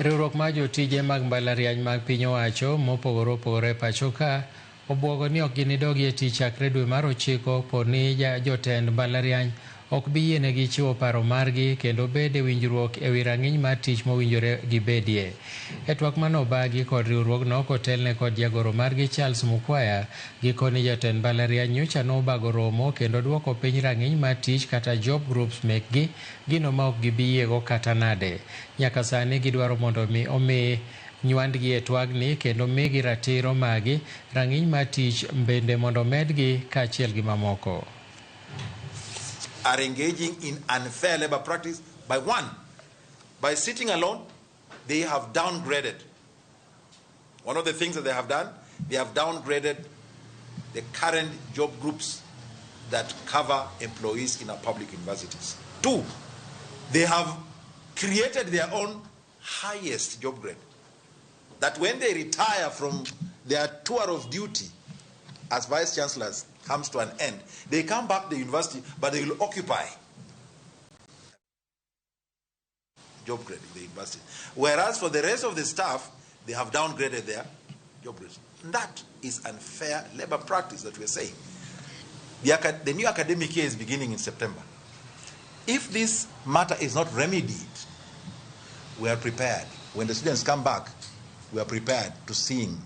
Riwruok mar jotije mag mbalariany mag piny owacho mopogore opogore e pacho ka obwogo ni ok ginidogi e tich chakre dwe mar ochiko po ni jotend mbalariany ok bi yienegi chiwo paro margi kendo bed e winjruok e wi rang'iny mar tich mowinjore gibedie. E twak mane obagi kod riwruogno kotelne kod jagoro margi Charles Mukwaya, gikoni jatend mbalariany nyocha nobago romo kendo duoko piny rang'iny mar tich kata job groups mekgi, gino ma ok gibi yiego kata nade. Nyaka sani gidwaro mondo mi omi nywandgi e twagni kendo migi ratiro magi, rang'iny mar tich bende mondo omedgi kaachiel gi mamoko. Are engaging in unfair labor practice by one, by sitting alone, they have downgraded. One of the things that they have done, they have downgraded the current job groups that cover employees in our public universities. Two, they have created their own highest job grade, that when they retire from their tour of duty as vice chancellors comes to an end, they come back to the university, but they will occupy job grade in the university. Whereas for the rest of the staff, they have downgraded their job grades. That is unfair labor practice that we're saying. The new academic year is beginning in September. If this matter is not remedied, we are prepared. When the students come back, we are prepared to sing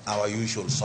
our usual song.